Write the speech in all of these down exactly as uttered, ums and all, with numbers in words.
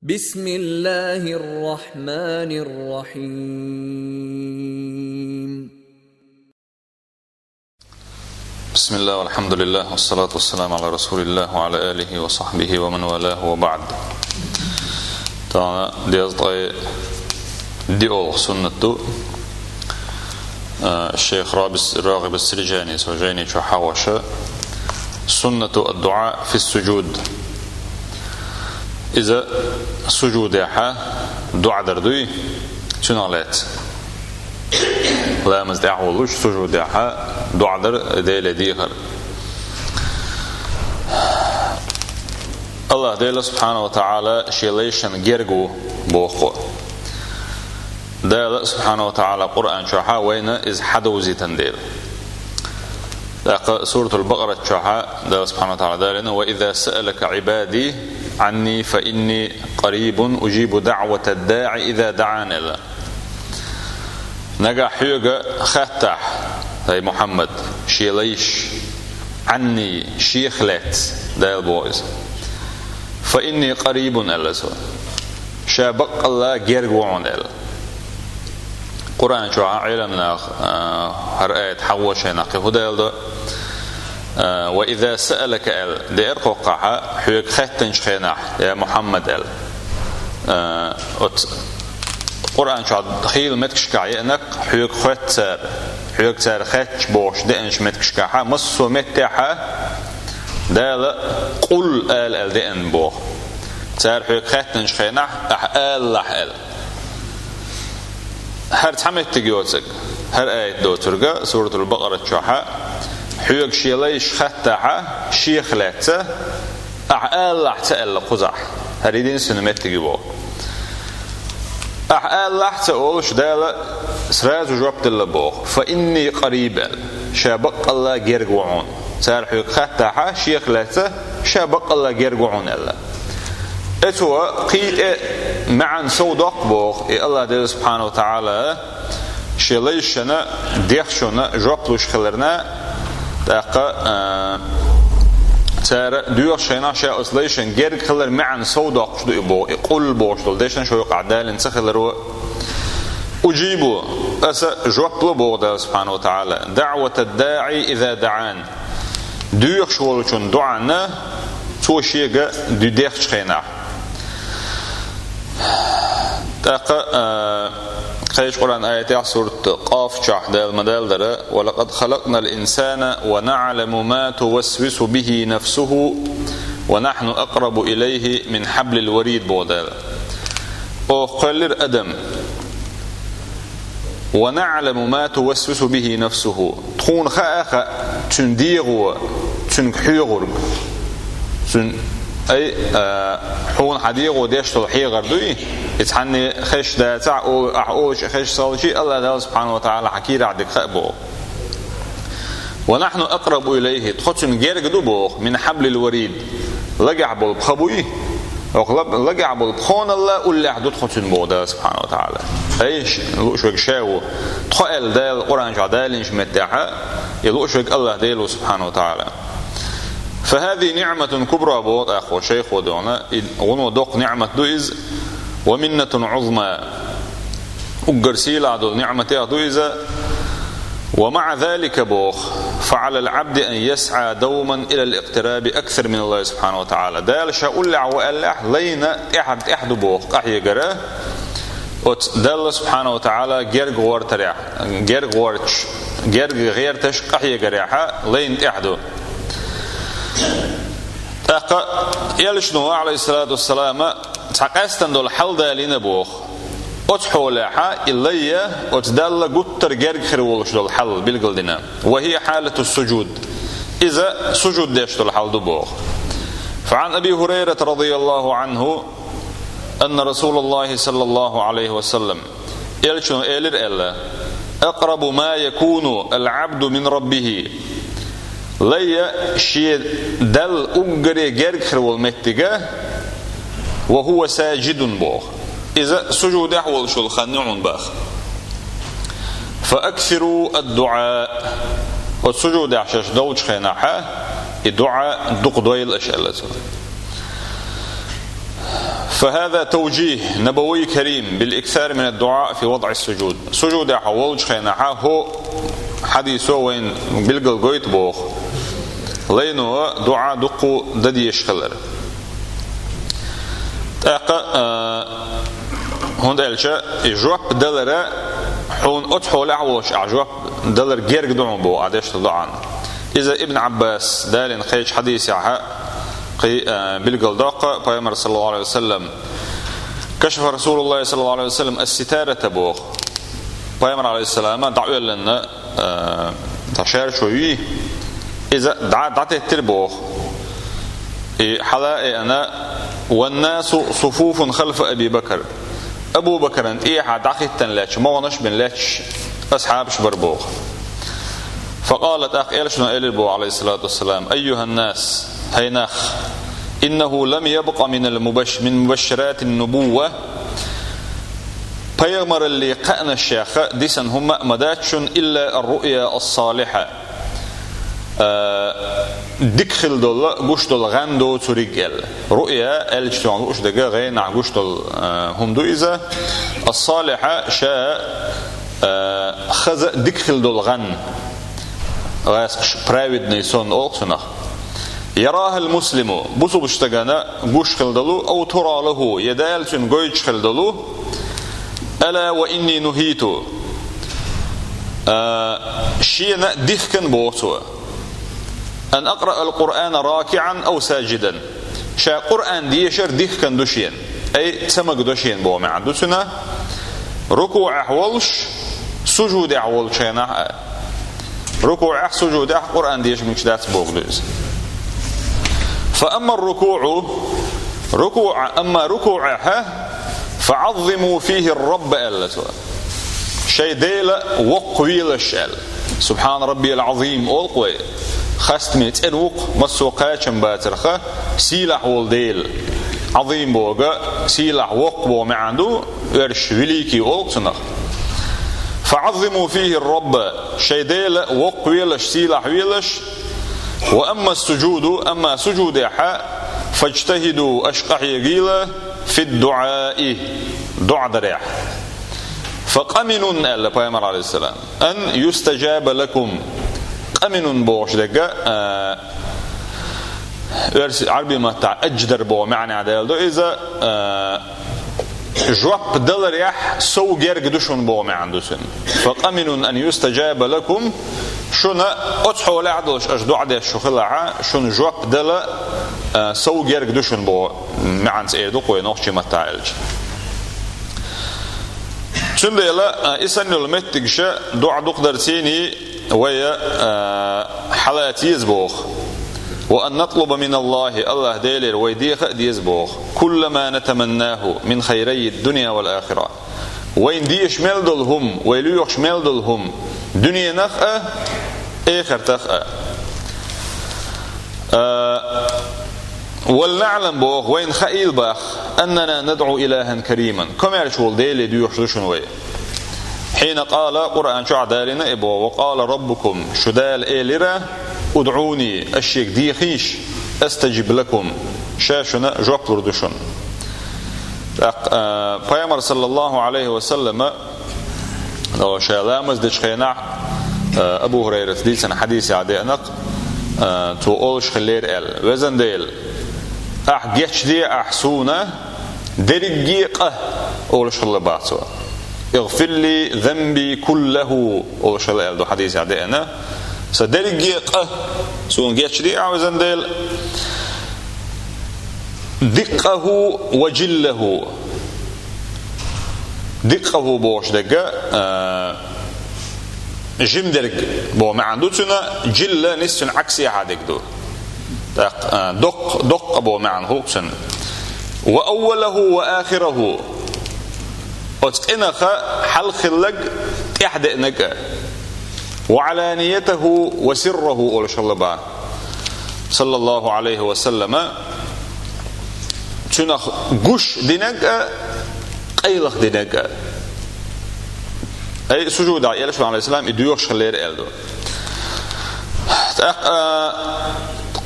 بسم الله الرحمن الرحيم. بسم الله والحمد لله والصلاة والسلام على رسول الله وعلى آله وصحبه ومن والاه وبعد. Тана дезткъай диъолгъу суннат ду. А, шейх Рабис-, Рагъиб ас-Сиржани, со жайни чу хьагъоша, سنة الدعاء في السجود. Иза сужудехьа дуӀа дар дуй, цунах лаьцна. Ламаз тӀехь волуш сужудехьа дуӀа дар Деле дехар. Аллах Дела субхьанаху ва тагӀала шен лайшан герга ву боху. Дала субхьанаху ва тагӀала Къуръан чохьа вайна иза хьадовзийтан дела. ТӀаккха Суратул Бакъарат чохьа Дала субхьанаху ва тагӀала далина: «وإذا سألك عبادي عني فإني قريب أجيب دعوة الداع إذا دعان», — аьлла. Нагахь хьоьга хаттахь, хӀай Мухьаммад, шен лайш, Ӏанни, шех лаьцна, Дала боху иза. «فإني قريب», — аьлла цо. Ша баккъалла герга ву хьуна аьлла. Къуръан чохьа Ӏеламнаха, а, хӀара аят хьагӀо шайнахь кхин хӀу Дала до, а, «وإذا سألك», — аьлла, деар кхоккхахьа, хьоьга хаьттанчу хенахь, я Мухьаммад, аьлла. А, оцу Къуръан чохь хийла меттигашкахь еанарг хьоьга хоьтту цара, хьоьга цара хаьтташ бохуш деанчу меттигашкахьа, массо а меттехьа Дала «къул» ала аьлла деана боху. Цара хьоьга хаьттанчу хенахь, ахьа алалахь аьлла. ХӀара цхьа меттиг йоцург, хӀара аят доцург, Суратул Бакъарат чохьа, хьоьга шен лайш хаттахьа, шех лаьцна, ахьа алалахь ца аьлла кхузахь. ХӀара единственный меттиг ю боху. Ахьа алалахь ца олуш Дала сразу жоп делла боху. «فإني قريب», — аьлла. Ша баккъалла герга ву хьуна. Цара хьоьга хаттахьа, шех лаьцна, ша баккъалла герга ву хьуна аьлла. Эцо кхин тӀе маьӀна сов доккху боху, и Аллах Дела субхьанаху ва тагӀала шен лайшана, дехчунна жоп луш хиларна, тӀаккха, а, цара доьхуш хенахь ша оцу лайшан герга хилар маьӀна сов доккхуш ду и боху, и «къул» бохуш долу дешна шо юкъахь далина ца хиларо. «أجيب», аса жоп лу боху Дала субхьанаху ва тагӀала, «دعوة الداع إذا دعان». Доьхуш волчун дуӀанна, цо шега ду-, дехчу хенахь. ТӀаккха, а, кхечу Къуръан аятехь сурат Къаф чохь Дала ма-далдара: «ولقد خلقنا الإنسان ونعلم ما توسوس به نفسه ونحن أقرب إليه من حبل الوريد», — боху Дала. Оха кхоьллира адам. «ونعلم ما توسوس به نفسه». Тхуна хаа хаьа цуьнан дегӀо, цуьнга хьоьгӀург. Цуьнан, ай, а, хьуна хьан дегӀо деш долу хьехар дуй? И цхьанне хезаш дацахь, о-, ахьа олучу хезаш ца хилчий, Аллах Дала субхьанаху ва тагӀала хьан кийрахь дерг хаа боху. «ونحن أقرب إليه», тхо цуьнан герга ду боху, «من حبل الوريد». Лагехь болу пха буй? Оха ла-, лагехь болу пхоналла уллехь ду тхо цуьнан боху Дала субхьанаху ва тагӀала. Ай, ш-, лууш верг ша ву. Тхо аьлла Дала Къуръан чохь далийначу меттехьа, и лууш верг Аллах Дела ву субхьанаху ва тагӀала. «فهذه نعمة كبرى», — боху тӀаккха шайхо дуьхьал, и гӀуно доккха ниӀмат ду иза, «ومنة عظمى». Уггар сийлахь долу ниӀматех ду иза. «ومع ذلك», — боху, «فعلى العبد أن يسعى دوما إلى الاقتراب أكثر من الله سبحانه وتعالى». Дала ша уллехь ву аьллехь, лайна тӀаьхьа, тӀаьхьа ду боху къахьегара. Оцу Далла субхьанаху ва тагӀала герга гӀортарехь, герга гӀорташ, герга гӀерташ къахьегарехьа, лайна тӀаьхьа ду. ТӀаккха Элчано, Ӏалайхиссалату вассалама, цхьа къаьстина долу хьал далийна боху. Оцу хьолехьа и лай оцу Далла гуттар герга хир волуш долу хьал билгалдина. «وهي حالة السجود». Иза сужуд деш долу хьал ду боху. «فعن أبي هريرة رضي الله عنه أن رسول الله صلى الله عليه وسلم». Элчано элира аьлла: «أقرب ما يكون العبد من ربه». Лай шен Далла уггаре герга хир волу меттига, «وهو ساجد», — боху. Иза сужудехь волуш волу хан ю хьуна баха. «فأكثروا الدعاء». Оцу сужудехь шаьш долчу хенахьа, и дуӀа дукха дойла аша аьлла цо. فهذا توجيه نبوي كريم بالإكثار من الدعاء في وضع السجود. Сужудехь волчу хенахь хӀокху хьадисо вайна билгал гойту боху. Лайно дуӀа дуккха дан дезаш хилар. ТӀаккха, а, хӀунда аьлча, и жоп далара, хьуна оцу хьолехь а волуш ахь жоп далар герга ду хьуна боху ахь деш долу дуӀана. Иза Ибн Ӏаббас далийна кхечу хьадисехь кхин, а, билгал доккху, Пайхамар, саллаллаху Ӏалайхи ва саллам, كشف رسول الله صلى الله عليه وسلم الستارة боху. Пайхамар, Ӏалайхиссалам, дӀаоьллина, а, тхан шаьрчо юй, иза дӀа-, дӀатеттира боху. И хьала а еана, والناس صفوف خلف أبي بكر. Абу Бакаран тӀехьа дӀахӀиттина лаьтташ, могӀанаш а бина лаьтташ асхьабаш бара боху. فقال, тӀаккха элчано элира боху, Ӏалайхиссалату вассалам: أيها الناس, хӀай нах, إنه لم يبق من المبش-، من مبشرات النبوة, пайхамараллин кхаънашех дисина хӀума а ма дац шуна, إلا الرؤيا الصالحة. А, дика хила долу, гуш долу гӀан доцург аьлла. Руъя аьлча, цунах лууш дерг гӀенах гуш долу, а, хӀума ду иза. Ас-салихьа ша, а, хаза дика хила долу гӀан. ГӀаскхаша праведный сон олу цунах. يراها المسلم, бусулба стагана гуш хила долу, أو ترى له, я Дала цуьнан гойтуш хила долу. ألا وإني نهيت, а, шена дихкина боху цо. أن أقرأ القرآن راكعا أو ساجدا. Ша Къуръан дешар дихкина ду шена. Ай, ца магадо шена боху маьӀна ду цуьнан. РукуӀехь волуш, сужудехь волчу хенахь а. РукуӀехь, сужудехь Къуръан деша мегаш дац бохург ду иза. فأما الركوع, рукуӀ, амма рукуӀехь, فعظموا فيه الرب аьлла цо. Шайн Дела воккхавелаш аьлла. سبحان ربي العظيم олу-кх вай. Хастаме цӀена ву-кх, массо а кхачам бацарх, сийлахь волу Дела. Ӏазим бохург сийлахь, воккха боху маьӀна ду, оьрсаша великий олу-кх цунах. فعظموا فيه الرب, шайн Дела воккхавелаш, сийлахь велаш. وأما السجود, амма сужудехь, فاجتهدوا, аша къахьегийла, في الدعاء, доӀа дарехь. فقمن, аьлла Пайхамар, Ӏалайхиссалам, أن يستجاب لكم. Къаминун бохуш дерг, а, оьрси-, Ӏарби маттахь адждар боху маьӀна даьлла ду иза, а, жоп даларехь сов герга ду шуна боху маьӀна ду цуьнан. فقمن أن يستجاب لكم, шуна оцу хьолехь долуш аша доӀа деш шу хилахь, шуна жоп дала, а, сов герга ду шуна боху маьӀна ца эр ду-кх вай нохчийн маттахь аьлча. Цундела, а, и санна йолу меттигаш доӀа дукха дарцийний вай, а, хьалаца еза боху. وأن نطلب من الله, АллахӀ Делера вай деха а деза боху. كل ما نتمناه من خيري الدنيا والآخرة. Вайна деша мел долу хӀума, вай лоьхуш мел долу хӀума, дуьненах а, эхартах а. А, ولنعلم боху, вайна хаийла боху, أننا ندعو إلها كريما. Комаьрша волу Деле доьхуш ду шуна вай. حين قال, Къуръан чохь далийна и боху, وقال ربكم, шу Дала элира, ادعوني, аша шега дехийша, أستجب لكم, ша шуна жоп лур ду шуна. ТӀаккха, а, Пайхамар, саллаллаху Ӏалайхи ва саллама, Ша ламаз дечу хенахь, а, Абу ХӀурайрас дийцина хьадисехь деана-кх, а, цо олуш хиллера аьлла: «Везан Дела, ахь гечде ахь суна дерриге къа», олуш хилла боху цо. «اغفر لي ذنبي كله», олуш хилла аьлла ду хьадисехь деана. «Сан дерриге къа суна гечде ахь, везан Дела». «دقه وجله». «دقه» бохуш дерг, а, жима дерг боху маьӀна ду цуьнан, «جل» нисса цуьнан Ӏаксехьа дерг ду. ТӀаккха, а, доккха, доккха боху маьӀна хуьлу цуьнан. «وأوله وآخره». Оцу къинах хьалха хилларг, тӀаьхьа деанарг а. «وعلانيته وسره» олуш хилла боху, саллаллаху Ӏалайхи ва саллама, цуьнах гуш динарг а, къайлаха динарг а. Ай, сужудехь Элчано, Ӏалайхиссалам, и доьхуш хиллера аьлла ду. ТӀаккха, а,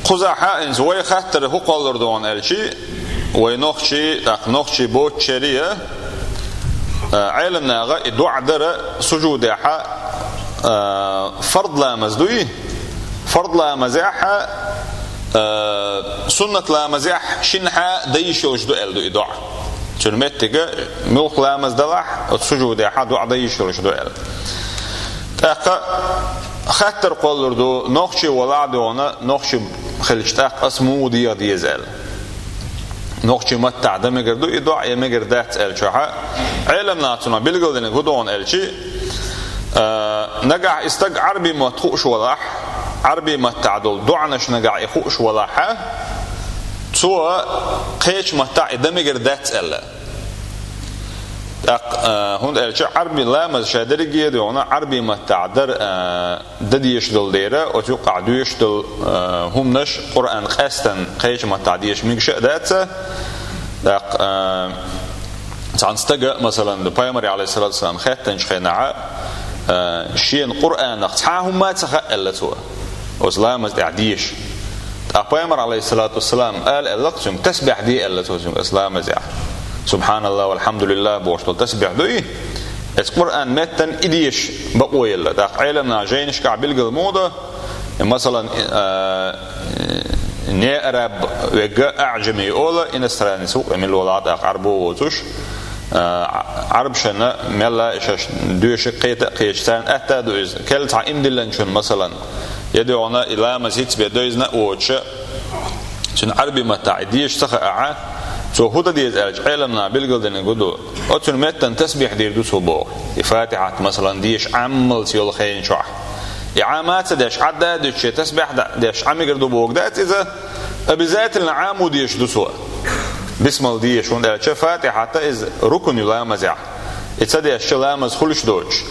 кхузахь хӀинца вай хаттар хӀун кхоллар ду аьлча, Вай нохчий, тӀаккха нохчий боцчерий, а, Ӏеламнаха и доӀа дар сужудехьа, а, фард ламаз дуй, фард ламазехьа, а, суннат ламазехь шинхьа дан йиш йолуш ду аьлла ду и доӀа. Цуьнан меттига муьлхха ламаз далахь, оцу сужудехьа доӀа дан йиш йолуш ду аьлла. ТӀаккха хаттар кхоллур ду, нохчий валахь а дуьйна, нохчий хилча тӀаккха ас муха деха деза аьлла. Нохчий маттахь дан мегар ду и доӀа, я мегар дац аьллачохьа, Ӏеламнаха цунах билгалдинарг хӀун ду аьлча, а, нагахь и стаг Ӏарбий мотт хууш валахь, Ӏарбий маттахь долу доӀанаш нагахь и хууш валахьа, цо кхечу маттахь и дан мегар дац аьлла. ТӀаккха, а, хӀунда аьлча Ӏарбий ламаз ша дерриге а дуьйна Ӏарбий маттахь дар, а, дан дезаш долу дера, оцу юккъахь доьшуш долу, а, хӀуманаш Къуръан къаьстина кхечу маттахь деша мегаш а дац. ТӀаккха, а, цхьана стага, масалан, Пайхамаре, Ӏалайхиссалату вассалам, хаьттинчу хенахьа, а, шена Къуръанах цхьа а хӀума ца хаьа аьлла цо. Оцу ламаз тӀехь деша. ТӀаккха Пайхамар, Ӏалайхиссалату вассалам, ала аьлла-кх цуьнга, тасбихь де аьлла цо цуьнга оцу ламазехь. Субханаллах, валхьамдулиллах бохуш долу тасбихь дуй, оцу Къуръан меттана и деша бакъо елла. ТӀаккха Ӏеламнаха жайнашкахь билгал муха до, масалан, а, не араб вегга аӀжами ола, иностранец ву-кх, мила валахь а тӀаккха Ӏарбо воцуш, а, Ӏарбашна мелла а шаьш доьшург кхета а кхеташ, царна атта а ду иза. Керла цхьа иман диллинчунна, масалан, я дуьйна и ламаз хӀинцца бен девзина а воцуш, цуьнан Ӏарбий маттахь и деша ца хаахь, цо хӀун дан деза аьлча, Ӏеламнаха билгалдинарг хӀун ду? Оцуьнан меттана тасбихь дийр ду цо боху. И Фатихьат, масалан, деша Ӏаммалц йолу хенан чохь. И Ӏамма а ца деш, Ӏадда а дуьтуш, тасбихь а деш Ӏан мегар ду бохург дац иза, обязательно Ӏаммо дезаш ду цо. Бисмал деша, хӀунда аьлча Фатихьат иза рукун ю ламазехь. И ца дешча ламаз хуьлуш доцуш.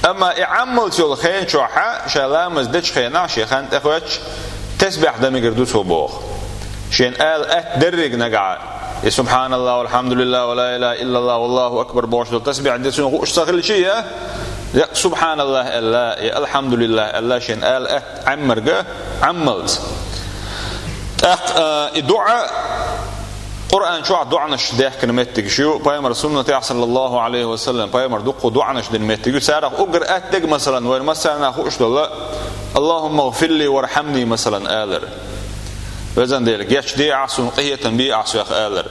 Амма и Ӏаммалц йолу хенан чохьа, ша ламаз дечу хенахь, шен хан тӀекхоьттуш, тасбихь дан мегар ду цо боху. Шена ала атта дерриг нагахь, и субханаллах, валхьамдулиллах, ва ла илаха иллаллах, валлаху акбар бохуш долу тасбихь дан цуьнан хууш ца хилча а, я субханаллах аьлла, я алхьамдулиллах аьлла, шена ала атта Ӏаммарга Ӏаммалц. ТӀаккха, а, и доӀа Къуръан чохь доӀанаш даьхкина меттигаш ю, Пайхамар суннатехь, саллаллаху Ӏалайхи ва саллам, Пайхамар дуккха доӀанаш дина меттиг ю. Царах уггар атта дерг, масалан, вайна массарна хууш долу, «Аллахумма гӀфирли вархьамни», масалан, алар. «Везан Дела, гечде ахь суна, къинхетам бе ахь соьх», алар.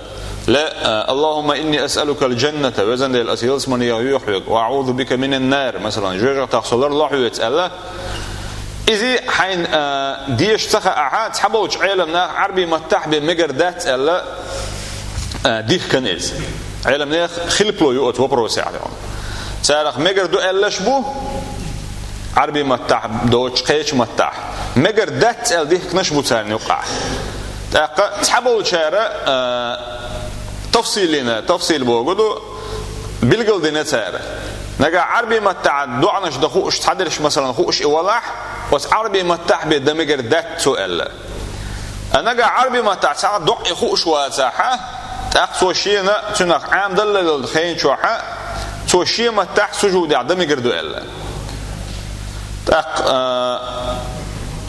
Ле, а, «Аллахумма инни асъалукал джанната», «Везан Дела, ас ялсамане йоьху хьоьга, «ва аӀузу бика минан нар», масалан, жоьжахатех со ларло хьоьца, аьлла. Иза хьайна, а, деша ца хаахь, цхьаболчу Ӏеламнаха Ӏарбий маттахь бен мегар дац аьлла, а, дихкина иза. Ӏеламнехан хилпало ю оцу вопросехь. Царах мегар ду аьллаш бу, Ӏарбий маттахь доцуш кхечу маттахь. Мегар дац аьлла дихкинарш бу царна юккъахь. ТӀаккха цхьаболчара, а, тафсилина, тафсил бохург ду, билгалдина цара. Нагахь Ӏарбий маттахь доӀанаш дан хууш, цхьадерш, масалан, хууш и валахь, оцу Ӏарбий маттахь бен дан мегар дац цо аьлла. А нагахь Ӏарбий маттахь цхьа доӀа и хууш вацахь, тӀаккха цо шена цуьнах Ӏамадалла долу хенан чохьа, цо шен маттахь сужудехь дан мегар ду аьлла. ТӀаккха, а,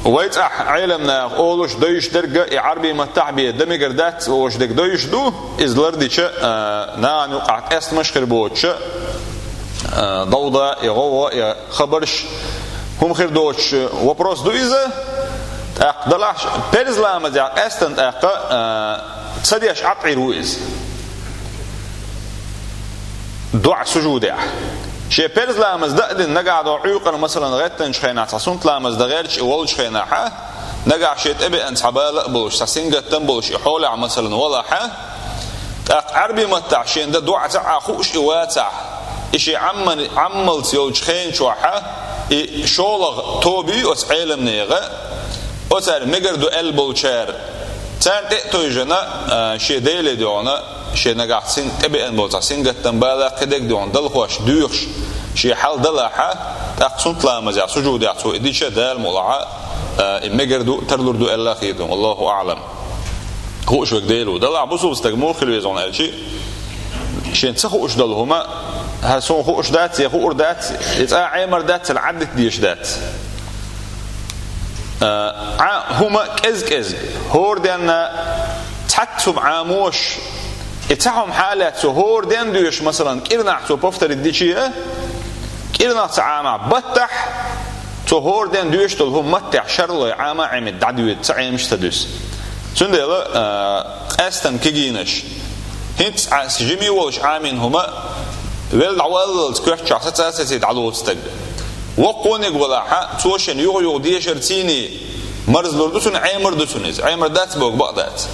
вай цӀахь Ӏеламнаха олуш, девзаш дерг а и Ӏарбий маттахь бен дан мегар дац олуш дерг девзаш ду, иза лардича, а, нахана юкъахь къестамаш хир боцуша, а, дов дан, я гӀовгӀа, я хабарш, хӀума хир доцуш вопрос ду иза. ТӀаккха далахь, перз ламазехь къаьстина тӀаккха, а, ца деш Ӏад Ӏийр ву иза. ДоӀа сужудехь. Шен перз ламаз дан а дина, нагахь долу Ӏуьйкъара, масалан, гӀеттанчу хенахь цхьа суннат ламаз дан гӀерташ и волчу хенахьа, нагахь шен тӀебеана цхьа бала а болуш, цхьа сингаттам а болуш и хьолехь, масалан, валахьа, тӀаккха Ӏарбий маттахь шена дан доӀа ца Ӏа хууш и вацахь, и шен Ӏамман-, Ӏаммалц йолчу хенан чохьа, и шолгӀа тоба ю оцу Ӏеламнехан, оцара мегар ду аьлла болчара, царна тӀе а тевжина, а, шен Деле дуьхьал, шен нагахь син-, тӀебеана болу цхьа сингаттам, бала, кхидерг дуьхьал далхош, доьхуш, шен хьал далахьа, тӀаккха суннат ламазехь, сужудехь цо и дича Дала мукъалахьа, а, и мегар ду, тарлур ду аьлла хетарг. Аллаху аӀлам. Хууш верг Дела ву. Далахь бусулба стаг муха хила веза аьлча, шен ца хууш долу хӀума, хӀара суна хууш дац, я хуур дац, я цкъа Ӏемар дац, я Ӏаддита дезаш дац. А, Ӏа хӀума кӀез-кӀезиг, хӀора денна, Хьац хӀума Ӏамош, и цхьа хӀума хьалаьцна цо хӀора ден доьшуш, масалан, кӀирнахь цо повторить дича а, кӀирнах ца Ӏамахь, баттахь цо хӀора ден доьшуш долу хӀума маттехь шарлой Ӏама а Ӏемийта дӀадоьду, цхьа Ӏемаш ца дуьсу. Цундела, а, къаьстина кегийнаш, хӀинцца Ӏа жима волуш Ӏамийна хӀума велла дӀаваллалц коьртачохь саца а саций дӀалоцу стаг. Воккханиг валахь а, цо шена юха-юха дешар цуьнан марзлур ду цунна, Ӏемар ду цунна иза. Ӏемар дац боху бакъ дац.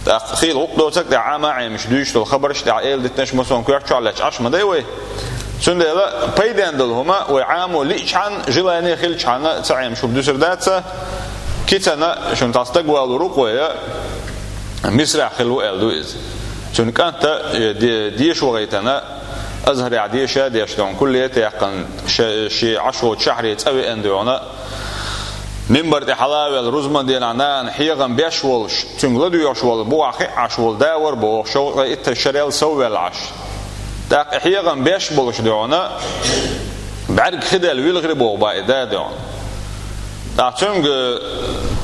ТӀаккха хийла гӀуллакх доцург тӀехь Ӏама а Ӏемаш дуьйцуш долу хабарш тӀехь эладитанаш массо а коьртачохь лаьтташ Ӏаш ма дай вай. Цундела пайденна долу хӀума вай Ӏамо лиъчхьана, желание хилчхьана ца Ӏемаш хӀума дуьсур дац. Кицана шуна цхьа стаг валур ву-кх вай, Мисрахь хилла ву аьлла ду иза. Цуьнан кӀанта, э, де-, деша вахийтина, Азхарехь деша а деш дуьйна, кулле а таьккхина, ше-, шен Ӏаш волчу шахьаре цӀа веана дуьйна, мимбар тӀе хьала а ваьлла, рузбан дийнахь нахана хьехам беш волуш, цуьнга ладоьгӀуш волу бухахь хиъна Ӏаш волу да вара боху, шовзткъе иттаза шарел сов ваьлла Ӏаш. ТӀаккха и хьехам беш болуш дуьйна, бӀаьрг хи даьлла вилхира боху бах и да дуьйна. ТӀаккха цуьнга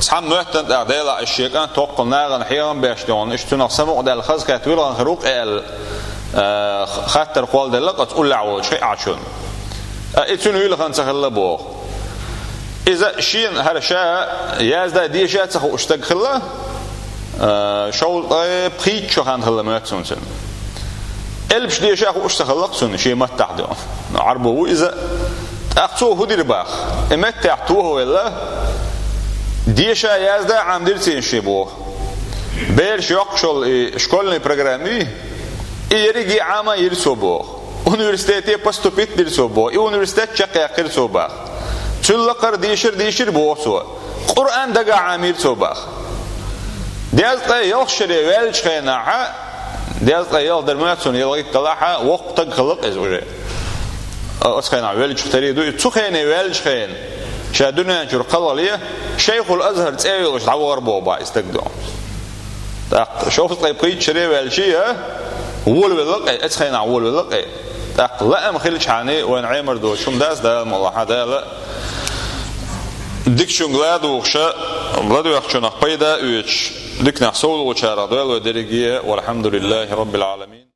цхьамма моьттина тӀаккха, Делахь, иштта шен кӀант хӀокхул нахана хьехам беш дуьйна, иштта цунах самукъадаьлла хазахетта вилхина хир ву-кх аьлла, а, хаттар кхолладелла-кх оцу уллехь волчу хиъначунна. Ткъа и цуьнан вилхина ца хилла боху. Иза шена хӀара ша язда, деша а ца хууш стаг хилла, а, шовзткъе пхийтта шо хан хилла моьтту суна цуьнан. Элпаш деша а хууш ца хилла-кх цунна шен маттахь дуьйна. Ну, Ӏарбо ву иза. ТӀаккха цо хӀун дира бах? И меттехь тоха велла, деша, язда а Ӏамдира цуьнан шен боху. Бераш йоккхуш йолу и школьный программа, и ерриге а Ӏама а йира цо боху. Университете поступить дира цо боху. И университет чекхъяьккхира цо бах. Цул лакхара дешар дийшира боху цо. Къуръан дагахь Ӏамийра цо бах. Дезткъе ялх шаре ваьллачу хенахь, дезткъе ялх дара моьтту суна, ялхитта далахь, воккха стаг хилла-кх иза уже. Оцу хенахь веллачух тера ду иза. Цу хене ваьллачу хенахь, ша дуьнен чуьра кхалхале, Шайхул Азхар цӀе а йолуш дӀавахара боху бах и стаг дуьйна. ТӀаккха шовзткъе пхийтта шаре ваьлча а, волавелла-кх и, оцу хенахь волавелла-кх и. ТӀаккха лаам хилчхьана, вайна Ӏемар доцуш хӀума дац, Дала мукъ лахь, Дала дикачуьнга ладугӀуш, ладоьгӀучунах пайда а оьцуш, диканах совлучарах дойла вай дерриге а. Валхьамдулиллахи Раббил Ӏаламин.